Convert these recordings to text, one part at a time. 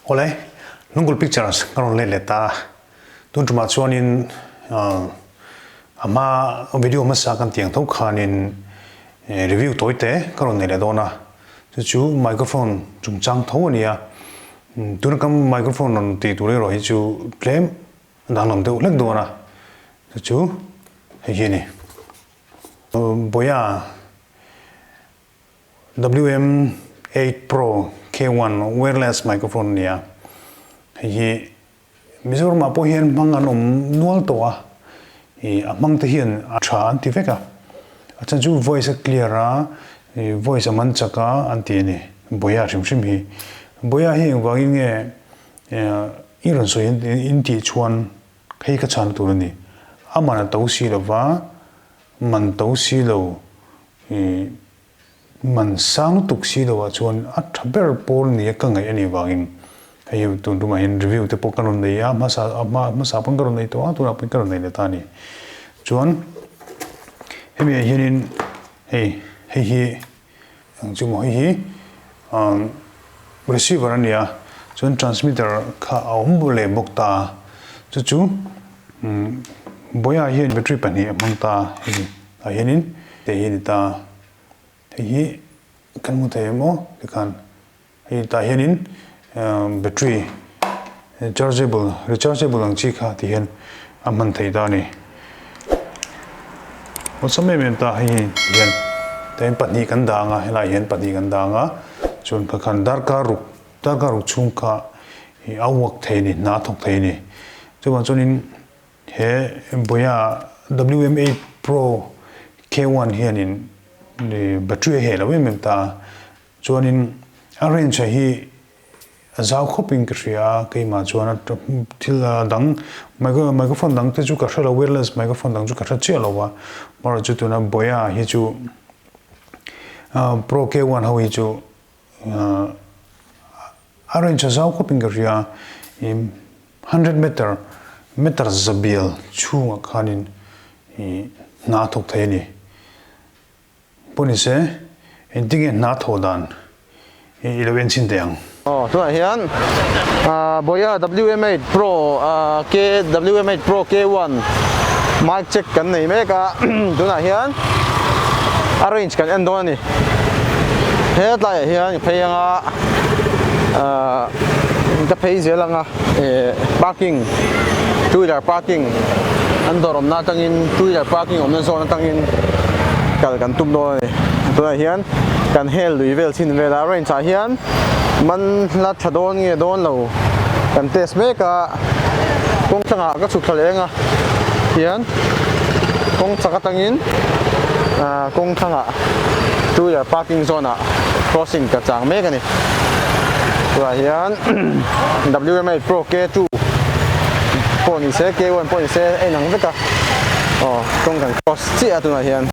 Awle, Lungkulh Pictures ka rawn let leh ta a, tun tumah chuanin a hma video hmasa kan tih ang tho khanin review tawi te ka rawn nei leh dawn a, chu chu microphone chungchang tho a ni a, tuna kan microphone rawn tih tur erawh hi chu tlem a danglam deuh hlek dawn a, chu chu hei hi a ni. Boya. WM8 Pro K1 wireless microphone a ni a, hei hi Mizoramah pawh hian hmang an awm nual tawh a, ih a hmang te hian a tha an ti vek a, a chhan chu voice a clear a, ih voice a man chak a an ti a ni, Boya hrim hrim hi. Boya hi engvangin nge i rawn sawi in tih chuan hei ka chhan tur a ni, a man a to si lova, man to si lo I man sang lutuk si lo ah chuan a tha ber pawl nia ka ngaih a nih vangin hei hi tun tumah hian review te pawh ka rawn nei a, hmasa a hma hmasa pawn ka rawn nei tawh a tunah pawh ka rawn nei leh ta a ni. Chuan hemi ah hianin hei hei hi eng chu maw hei hi umm receiver a ni a chuan transmitter kha a awm leh bawk ta a chu chu umm Boya hian battery pahnih a hmang ta a hei. Tah hianin teh hi a ni ta, hei hi kan hmu thei em aw tikhan hei tah hianin battery chargeable rechargeable ang chi kha ti hian a hman thei ta a ni. Awlsam em em ta hei hi ti hian tah hian pahnih kan dah ang a helaiah hian pahnih kan dah ang a chuan kha khan darkar ruk darkar ruk chhung kha a work thei a ni hna a thawk thei a ni chuvang chuanin He Boya WM8 Pro K1 hianin battery a heh lo em em ta a, chuanin a range hi a zau khawpin ka hria a, keimah chuan a thil dang microphone dang te chu ka hre lo, wireless microphone dang chu ka hre chiah lo a, amaherawhchu chu tuna Boya hi chu Pro K1 ho hi chu A range a zau khawpin ka hria i hundred meter meter zabial chhungah khanin i hna a thawk thei a ni. Pawh ni se engtin nge hna thawh dan i lo en chhin teh ang. Aw tunah hian Boya WM8 Pro K WM8 Pro K1 mic check kan nei mek a tunah hian a range kan en dawn a ni. He tlaiah hian ka phei anga ahh ka phei zel anga eh parking two wheeler parking an dawr awmna atangin two wheeler parking awmna zawn atangin kal kan tum dawn a ni tunah hian kan hel lui vel chhin vel a range ah hian man hla tha dawn nge dawn lo kan test mek a kawng thlangah ka chhuk thla leh eng a hian kawng chak atangin ahh kawng thlangah two wheeler parking zone ah crossing ka chang mek a ni tunah hian WM8 Pro K2 pawh ni se K1 pawh ni se a inang vek a aw kawng kan cross chiah a tunah hian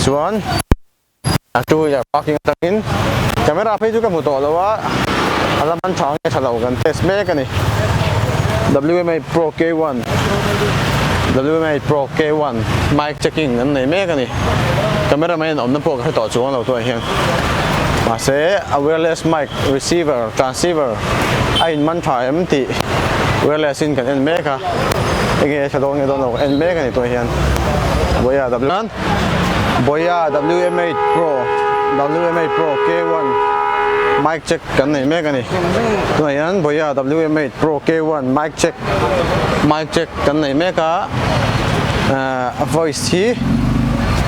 chuan a two wheeler parking atangin camera phei chu ka hmu tawh lo a a la man tha nge tha lo kan test mek a ni WM8 Pro K1 WM8 Pro K1 mic checking an nei mek a ni camera man awmna pawh ka hre tawh chuang lo tunah hian mahse a wireless mic receiver transceiver a in man tha em tih wireless in kan en mek a enge tha dawn nge dawn lo en mek a ni tunah hian Boya W Boya WM8 Pro WM8 Pro K1 mic check kan nei mek a ni tunah hian Boya WM8 Pro K1 mic check mic check kan nei mek a a voice hi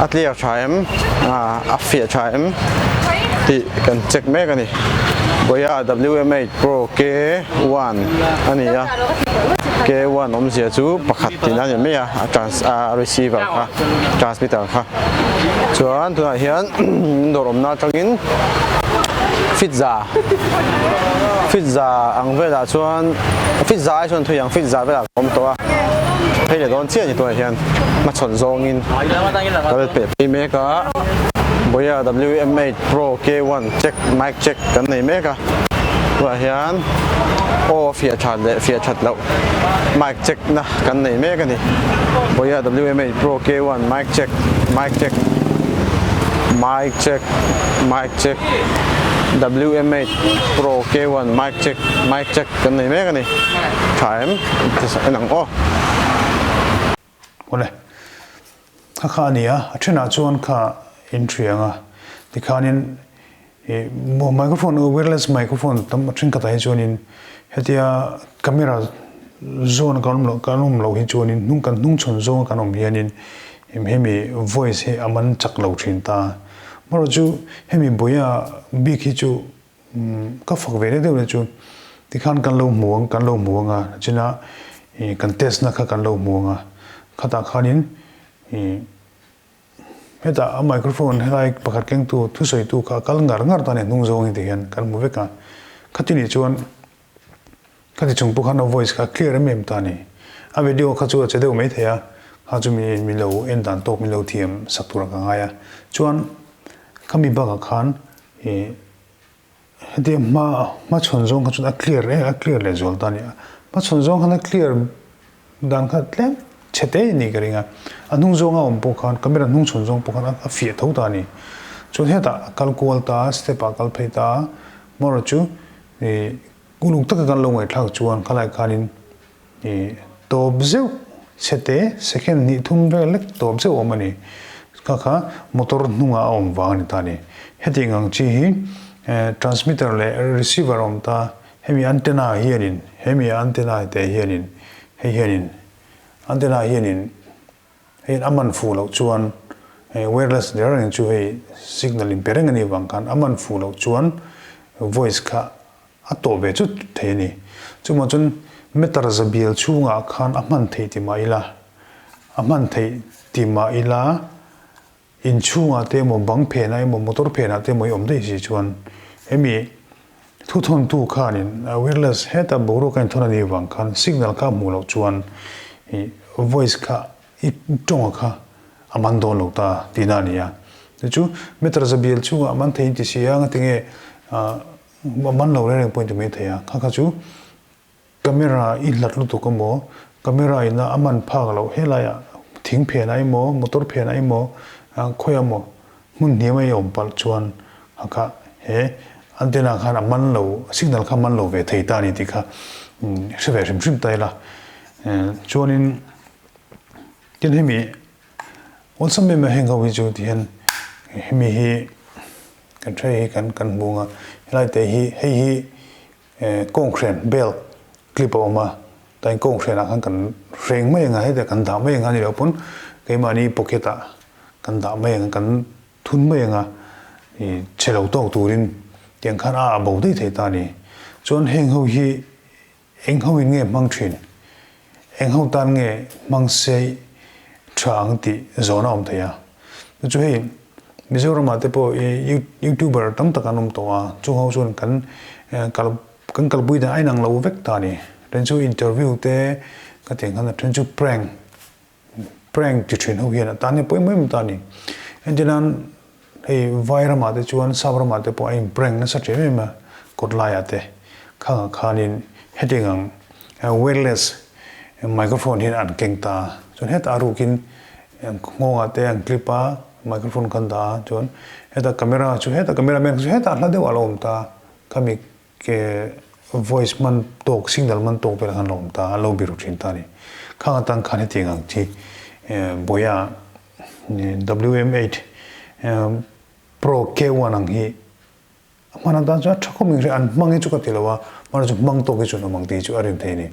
a clear tha em a fiah tha em tih kan check mek a ni Boya WM8 Pro K1 a ni a K1 awmzia chu pakhat tih na a ni mai a a trans a receiver kha transmitter kha chuan tunah hian dawr awmna atangin fit za fit za ang velah chuan fit za ai chuan thui ang fit za velah ka awm tawh a phei leh dawn chiah a ni tunah hian hmachhawn zawngin kal peh phei mek a Boya WM8 Pro K1 check mic check kan nei mek a tunah hian aw a fiah that leh fiah that loh mic check na kan nei mek a ni Boya WM8 Pro K1 mic check mic check mic check mic check. WM8 Pro K1 mic check mic check kan nei mek a ni. Tha em? En ang aw. Awle. Kha kha a ni a, a thenah chuan kha in thiang a, tikhanin ih microphone wireless microphone tam a thenkhatah hi chuanin hetia camera zawn a kan awm loh kan awm loh hi chuanin hnung kan hnung chhawn zawnga kan awm hianin hemi voice hi a man chak lo thin ta. Amaherawhchu hemi buaia bik hi chu Ka fak ve deuh deuh na chu tikhan kan lo hmu ang kan lo hmu ang a china ih kan test na kha kan lo hmu ang a khatah khanin ih hetah a microphone helai pakhat kengtu thusawitu kha a kal ngar ngar ta a ni hnung zawng hi tihian kan hmu vek a khati nih chuan khati chung pawh khan a voice kha a clear em em ta a ni a video kha chu a che deuh mai thei a kha chu mi min lo en dan tawk min lo thiam sak tur ah ka ngai a chuan khami bakah khan Ih hetiang hma hmachhawn zawng kha chuan a clear em a clear leh zual ta a ni a, hmachhawn zawng khan a clear dan kha tlem chhe te a nih ka ring a, a hnung zawnga awm pawh khan camera hnung chhawn zawng pawh khan a fiah tho ta a ni. Chuan hetah a kal kual ta a, step ah a kal phei ta a, hmawrh chu ih uluk taka kan lo ngaihthlak chuan khalai khanin I tawp zeuh chhe te second hnih thum vel lek tawp zeuh awm a ni. Kha kha motor hnungah a awm vang a ni ta a ni. Hetiang ang chi hi transmitter leh receiver a awm ta, hemi antenna hianin, hemi antenna te hianin, hei hianin antenna hianin hei a man fuh loh chuan wireless der reng chu hei signal in pe reng a nih vang khan a man fuh loh chuan voice kha A tawh ve chut thei a ni. Chumah chuan meter za bial chhungah khan a hman theih ti mah ila, a hman theih ti mah ila, inchhungah te emaw, bang phenah emaw, motor phenah te emaw i awm daih si chuan hemi thuthawntu khanin wireless heta boruak a inthawn a nih vang khan signal kha a hmuh loh chuan ih voice kha i tawnga kha a man dawn lo ta tihna a ni a. Chu chu meter za bial chhungah a man thei in ti si a, ngatinge ah A man lo reng reng pawhin ti mai thei a, kha kha chu camera i hlat lutuk emaw, camera ina a man phak loh helaiah thing phenah emaw, motor phenah emaw, khawiah emaw hmun hniam a i awm palh chuan kha kha he antenna khan a man lo, signal kha a man lo ve thei ta a ni tih kha hre ve hrim hrim ta ila. Chuanin tin hemi awlsam em em heng ho hi chu tihian hemi hi Kan hre hi kan kan hmu ang a, helai te hi hei hi kawnghren belt clip a awm a, tain kawnghren ah khan kan hreng mai ang a, hetah kan dah mai ang a ni loh pawn keimahni pocket ah kan dah mai ang a, kan thun mai ang a, ih chhe lo tawk turin tiang khan a a bo daih thei ta a ni. Chuan heng ho hi Eng ho in nge hmang thin? Eng ho tan nge hmang sei tha ang tih zawn a awm thei a. Chu chu hei Mizoramah te pawh i youtuber tam tak an awm tawh a, chung ho chuan kan kal kan kalpui dan a inang lo vek ta a ni. Then chu interview te ka tih ang khan a then chu prank prank ti thin ho hian a tan hi pawimawh em ta a ni. Entirnan hei vai ramah te chuan sap ramah te pawh a in prank nasa thin em em a kawt laiah te khangah khanin hetiang ang wireless microphone hian an keng ta a chuan hetah a rukin nghawngah te an clip a microphone khan dah a chuan hetah camera chu hetah camera man chu hetah hla deuh a lo awm ta khami Ke voice hman tawk, signal hman tawk vel khan lo awm ta, an lo biru thin ta a ni. Khang atang khan hetiang ang chi Boya WM8 Pro K1 ang hi a hman atan chuan a tha khawp mai an hmang hi chu ka ti lo a, hman chu hmang tawk hi chuan awm ang tih hi chu a rin thei a ni.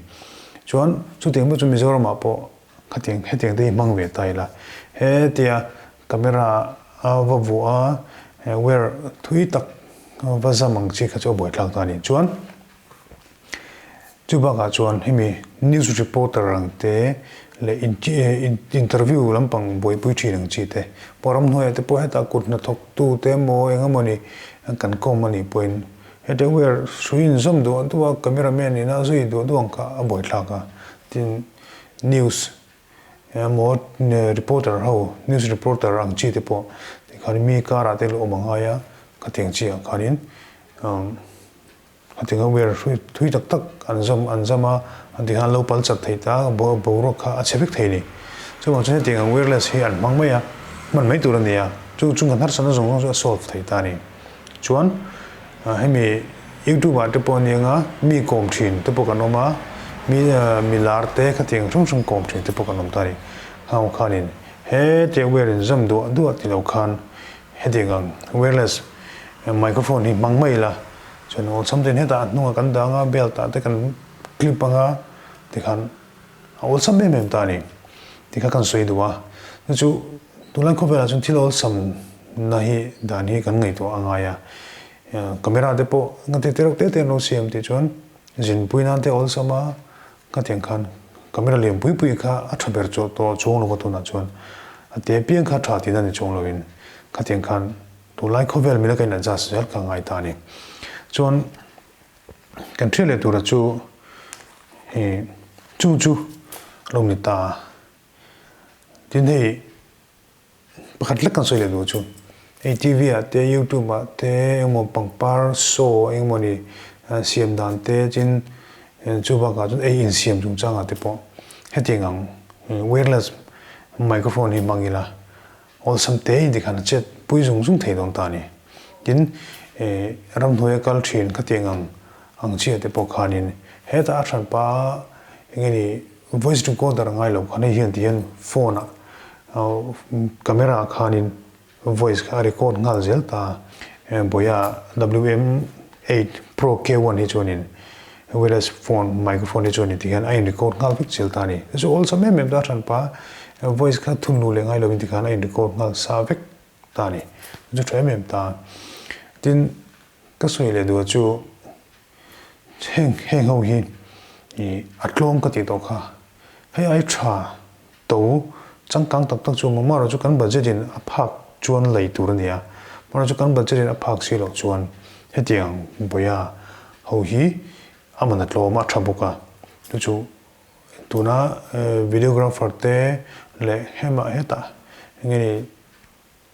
Chuan chutiang pawh chu Mizoramah pawh khatiang hetiang te hi hmang ve ta ila, hetia Camera a va vuah a, wire thui tak va zam ang chi kha chu a buaithlak ta a ni. Chuan chu bakah chuan hemi news reporter ang te leh interview lampang buaipui thin ang chi te pawh ramhnuaiah te pawh hetah kut hnathawk tu te emaw eng emaw ni kan kawm a nih pawhin hete wire hrui inzawm duah duah a camera man ina zui duah duah ang kha a buaithlak a. Tin news Emaw reporter ho, news reporter ang chi te pawh tikhan mi karah te lo awm a ngai a, khatiang chi ah khanin khatiang a wire hrui thui tak tak an zawm an zam a, an ti khan an lo pal chat thei ta boruak kha a chhe vek thei a ni. Chuvang chuan hetiang ang wireless hi an hmang mai a, hman mai tur a ni a, chu chung kan harsatna zawng zawng chu a solve thei ta a ni. Chuan. Hemi YouTube ah te pawh aniang a, mi kawm thin te pawh kan awm a, mi mi lar te khatiang hrang hrang kawm thin te pawh kan awm ta a ni. Khang khanin hetiang wire in zam duah duah ti lo khan hetiang ang wireless microphone hi hmang mai ila chuan awlsam ten hetah a hnungah kan dang a, belt ah te kan clip anga tikhan a awlsam em em ta a ni tih kha kan sawi duh a, chu chu tunlai khawvelah chuan thil awlsam na hi dan hi kan ngaihtuah a ngai a, camera te pawh ngati te reuh te te an lo siam tih chuan zinpui nan te awlsam a, khatiang khan camera lian pui pui kha a tha ber chawh tawh chuang lova tunah chuan a te piang kha tha tihna ni chuang lovin khatiang khan tunlai khawvel mila ka in adjust zel kha a ngai ta a ni. Chuan. Kan hriat leh tura chu i chung chu a lo ni ta. Tin hei pakhat lek kan sawi leh duh chu hei TV ah te YouTube ah te engemaw pangpar show engemaw ni siam dan te chin chu bakah chuan ei insiam chungchang ah te pawh hetiang ang wireless microphone hi hmang ila Awlsam te in tikhan a chet pui zung zung thei dawn ta a ni. Tin, ramhnuai a kal thin khatiang ang ang chiah te pawh khanin hetah a hranpa a eng nge ni voice recorder a ngai lo khan hei hian ti hian phone ah camera ah khanin voice kha a record nghal zel ta a. Boya WM8 Pro K1 hi chuanin Wireless phone microphone hi chuan ti hian a in record nghal vek chial ta a ni. Chu awlsam em em ta hranpa voice kha thun nu leh ngai lovin tikhan a in record nghal sa vek ta a ni. Chu tha em em ta. Tin, ka sawi leh duh chu heng heng ho hi ih a tlawm ka tih tawh kha. Hei ai tha to changkang tak tak chu maw erawh chu kan budget in a phak chuan lei tur a ni a, marawh chu kan budget in a phak si loh chuan hetiang Boya ho hi a man a tlawm a tha bawk a, chu chu tuna videographer te leh hemah hetah enge ni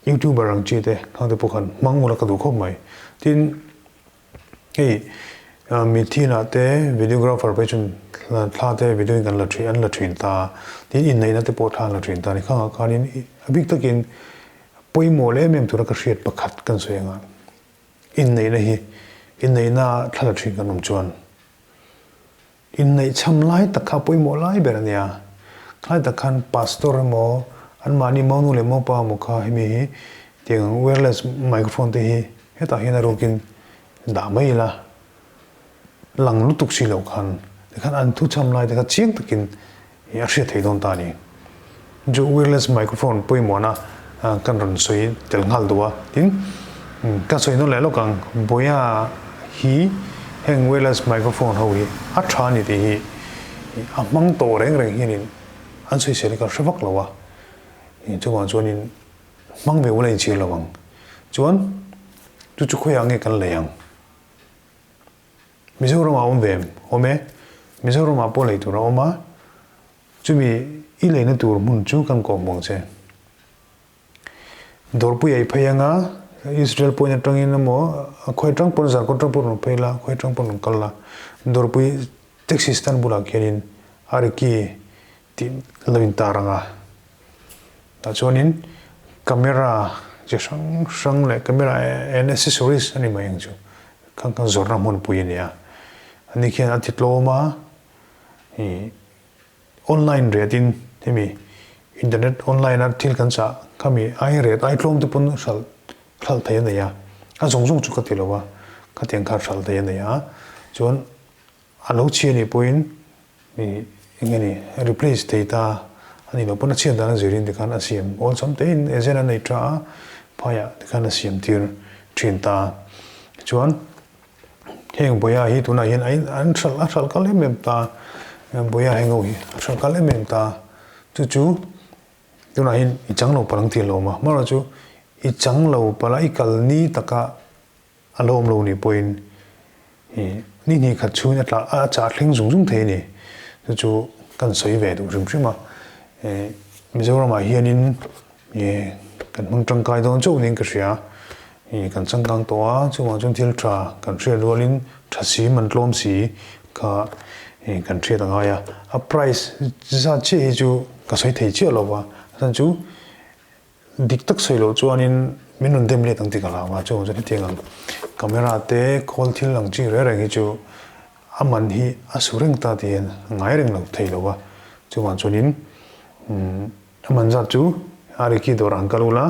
youtuber ang chi te khang te pawh khan hmang ula ka duh khawp mai. Tin. Hei mithilah te videographer phei chuan thla te video in kan la thin an la thin ta tin inneihna te pawh thla an la thin ta a ni. Khangah khanin a bik takin pawimawh leh em em tura ka hriat pakhat kan sawi anga inneihna hi inneihna thla la thin kan awm chuan Inneih cham lai tak kha pawimawh lai ber a nia. Khlai tak khan pastor emaw, anmahni monu leh mopa emaw kha hemi hi tiang wireless microphone te hi hetah hian a rukin dah mai ila lang lutuk si loh khan tikhan an thu cham lai te kha chiang takin a hriat thei dawn ta a ni. Chu wireless microphone pawimawhna kan rawn sawi tel nghal duh a, tin ka sawi nawn leh lawk ang, Boya hi heng wireless microphone ho hi a tha a ni tih hi a hmang tawh reng reng hianin an sawisel hi ka hre vak lo a, chuvang chuanin hmang ve ula inchhir lo ang. Chuan chu chu khawiah nge kan lei ang? Mizoramah a awm ve em? Awm e, Mizoramah pawh lei tur a awm a. Chumi i leina tur hmun chu kan kawm vang che. Dawrpui ei phei anga Israel point atangin emaw khawi atang pawn Zarkawt atang pawn rawn phei la, khawi atang pawn rawn kal la, Dawrpui taxi stand bulah khianin Ariki tih lo intar anga tah chuanin camera chi hrang hrang leh camera and accessories a ni mai ang chu kha kha zawrhna hmunpui a ni a. Ani khian a ti tlawm a. Ih online rate in hemi internet online a thil kan chah khami ai rate ai tlawm te pawn hralh hralh thei a nei a, a zawng zawng chu ka ti lo a, khatiang kha hralh thei a nei a, chuan a lo chhia nih pawhin ih eng nge ni replace thei ta a nih loh pawn a chhiat dan a zirin tikhan a siam awlsam te in agent a nei tha a phaiah tikhan a siam tir thin ta chuan. Heng Boya hi tunah hian a in an hralh a hralh kal em em ta, Boya heng ho hi a hralh kal em em ta, chu chu tunah hian i chang lo palh ang tih a lo awm a, hmanraw chu i chang lo palh a i kal ni taka a lo awm lo nih pawhin ih ni hnih khat chhungin a tla a chah thleng zung zung thei a ni, chu chu kan sawi ve duh hrim hrim a, ih Mizoramah hianin Ih, kan hmang tangkai dawn chauh niin ka hria. Ih, kan changkang tawh a, chuvang chuan thil tha kan hriat rualin tha si man tlawm si kha ih kan hriat a ngai a. A price zat chiah hi chu ka sawi thei chiah lo va, a chhan chu dik tak sawi loh chuanin Min rawn dem let ang tih ka hlau a, chuvang chuan hetiang ang camera te khawl thil ang chi reng reng hi chu a man hi a su reng ta tih hian a ngai reng lo thei lo a, chuvang chuanin a man zat chu a ri khi dawrah an kal ula,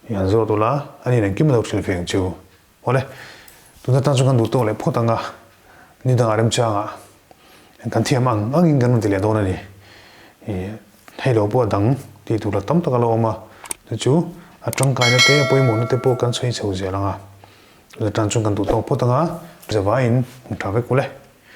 i han zawt ula, a nin engkim a lo hrilh ve ang chu. Awle, tuna tan chuan kan duh tawk leh phawt ang a, ni dangah remchangah kan thiam ang angin kan rawn ti leh dawn a ni. Ih, hei lo pawh a dang tih tur la tam tak a lo awm a, chu chu a tangkaina te a pawimawhna te pawh kan sawi chho zel ang a, tuna tan chuan kan duh tawk phawt ang a, zavaiin hmu tha vek ule.